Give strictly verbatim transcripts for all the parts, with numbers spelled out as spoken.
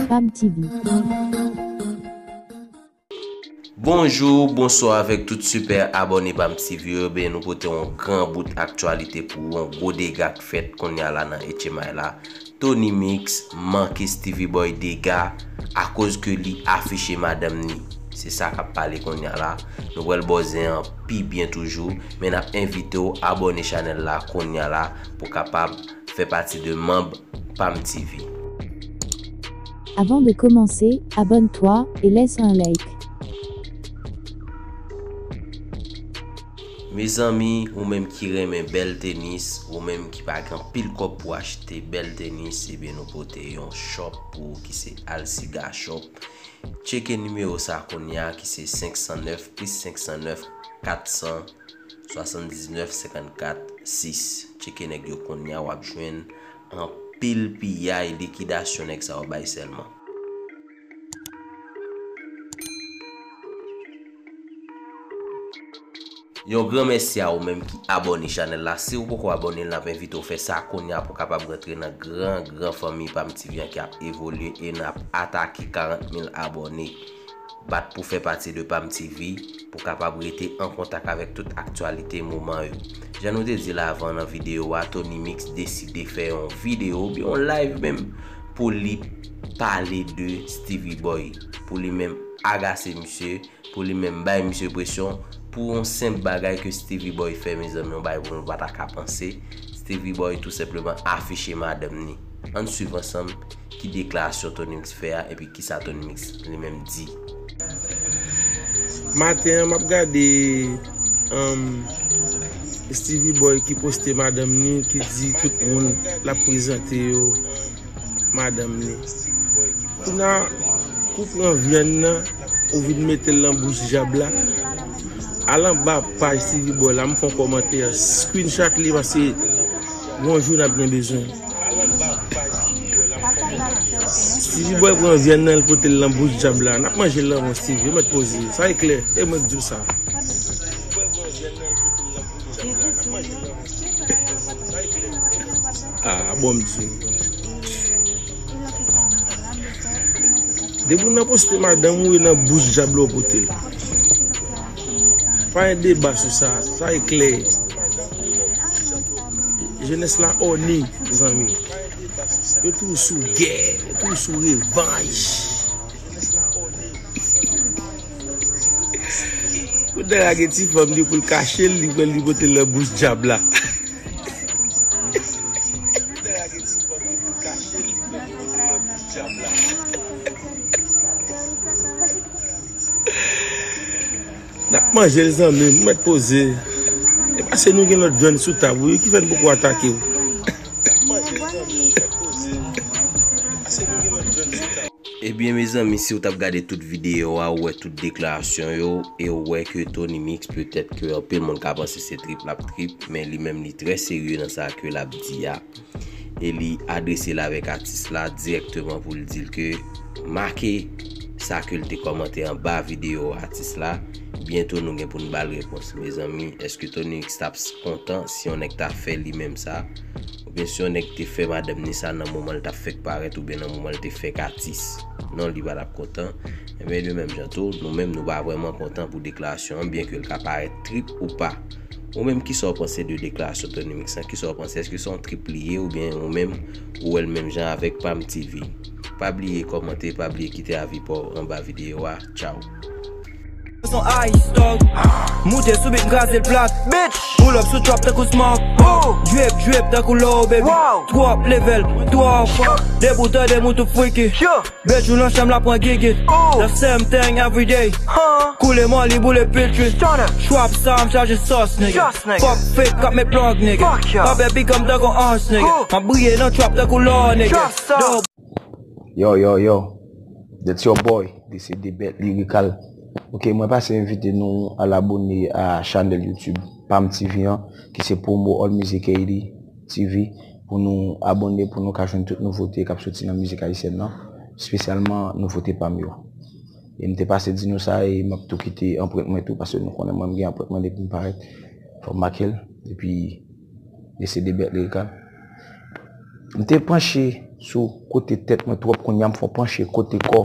Pam T V. Bonjou, bonswa avèk tout sipè abòne Pam T V yo. Ebyen, nou pote yon gran bout aktyalite pou yon gwo dega k fèt kounye a la nan H M I la. Tony Mix manke Steevy Boy dega akoz ke li afiche madanm ni. Se sa k ap pale kounye a la. Nou pral bòzen an pi byen toujou, men n ap envite w abòne chanèl la kounye a la pou kapab fè pati de manm Pam T V. Avant de commencer, abonne-toi et laisse un like. Mezanmi, ou menm ki renmen bèl tenis, ou menm ki pa gen anpil kòb pou achte bèl tenis, ebyen nou pote yon shop pou ou ki se Alsiga Shop. Tcheke nimewo sa kounye a ki se senk san nèf plis senk san nèf kat san swasanndiznèf senkannkat sis. Tcheke nèg yo kounye a, w ap jwenn anpil piyay, likidasyon nèg sa yo bay sèlman. Yon gran mèsi a ou menm ki abòne chanèl la. Si ou poko abòne, n ap envite w fè sa kounye a pou w kapab rantre nan gran, gran fanmi Pam T V an ki ap evolye e n ap atake karant mil abòne. Bat pou fè pati de Pam T V pou w kapab rete an kontak avèk tout aktyalite moman yo. Jan nou te di l avan nan videyo a, Tony Mix deside fè yon videyo oubyen yon live menm pou li pale de Steevy Boy, pou li menm agase misye, pou li menm bay misye presyon pou yon senp bagay ke Steevy Boy fè, mezanmi, yon bagay pou nou pa ta ka panse. Steevy Boy tou senpleman afiche madanm ni. Ann swiv ansanm ki deklarasyon Tony Mix fè a, epi kisa Tony Mix li menm di. Maten an, m ap gade, um, Steevy Boy ki poste madanm ni, ki di tout moun l ap prezante yo madanm ni. Kounye a, kou pran vyann nan, ou vin mete l nan bouch dyab la. Al anba paj Steevy Boy la, m fè yon kòmantè, screenshot li, paske gon jou n ap gen bezwen. Steevy Boy pran vyann nan, l pote l nan bouch dyab la. N ap manje lanmò, Steevy, ou mèt poze. Sa e klè, e mwen k di w sa. Ah, bon, m di w. Depi w nan poste madanm ou, e nan bouch dyab la w pote l. Pa gen deba sou sa, sa e klè. Jenès la òni, zanmi. Yo toujou sou gè, yo toujou sou revanj. Pou nèg la gen ti fanm li pou l kache l, li pran l, li pote l nan bouch dyab la. N ap manje l, zanmi m, mèt poze. E pa se nou gen lòt vyann sou tab ou, ki fè n poko atake w. Ebyen, mezanmi, si w t ap gade tout videyo a, ou wè tout deklarasyon yo, e ou wè ke Tony Mix, petèt ke anpil moun ka panse se trip l ap trip, men li menm li trè serye nan sa ke l ap di a. E li adrese l avèk atis la dirèkteman pou l di l ke make sa ke l te kòmante anba videyo atis la. Byento nou gen pou n ba l repons. Mezanmi, èske Tony Mix t ap s-, kontan si yon nèg ta fè li menm sa? Oubyen si yon nèg te fè madanm ni sa nan moman l t ap fèk parèt oubyen nan moman l te fèk atis? Non, li pa t ap kontan. Ebyen, de menm jan tou, nou menm nou pa vrèman kontan pou deklarasyon an, byen ke l ka parèt trip ou pa. Ou menm, kisa w panse de deklarasyon Tony Mix lan? Kisa w panse? Èske se yon trip li ye oubyen ou menm ou wè l menm jan avèk Pam T V? Pa bliye kòmante, pa bliye kite avi pa w anba videyo a. Tchaw! Son ice dog. Moute sou beat, m kraze l plat. Bitch. Pull up sou trap tankou smoke. Oh. Drip, drip tankou low, baby. Wow. Twòp level, twòp fò. Debout, tande m ou tou freaky. Yeah. Bitch, ou nan chanm la pran gigit. Oh. The same thing every day. Huh? Koule mòli, boule pitri. Stunner. Trap sa, m chaje sòs, nigga. Just nigga. Fuck fake, k ap met plug, nigga. Fuck yeah. Pa pè big up tankou ons, nigga. Huh. M ap briye nan trap tankou lò, nigga. Trap sa. Dub. Yo, yo, yo. That's your boy. This is the bet Lyrical. Ok, mwen pase envite nou al abone a chanèl YouTube Pam T V an, ki se Promo All Music Haiti T V, pou nou abone, pou nou ka jwenn tout nouvote k ap soti nan mizik ayisyèn nan, espesyalman nouvote Pam yo. E m te pase di nou sa, e m ap tou kite anprent mwen tou, paske nou konnen mwen m gen anprent mwen depi m parèt, fò m make l, epi This is the bet Lyrical. M te panche sou kote tèt mwen twòp, kounye a m fè yon panche kote kò.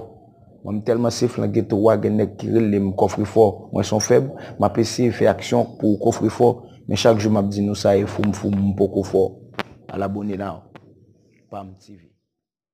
Mwen m tèlman se flan geto a, gen nèg ki rele m kòfrefò. Mwen se yon fèb, m ap eseye fè aksyon pou kòfrefò, men chak jou m ap di nou sa e fou m fou m, m poko fò. Al abone la. Pam T V.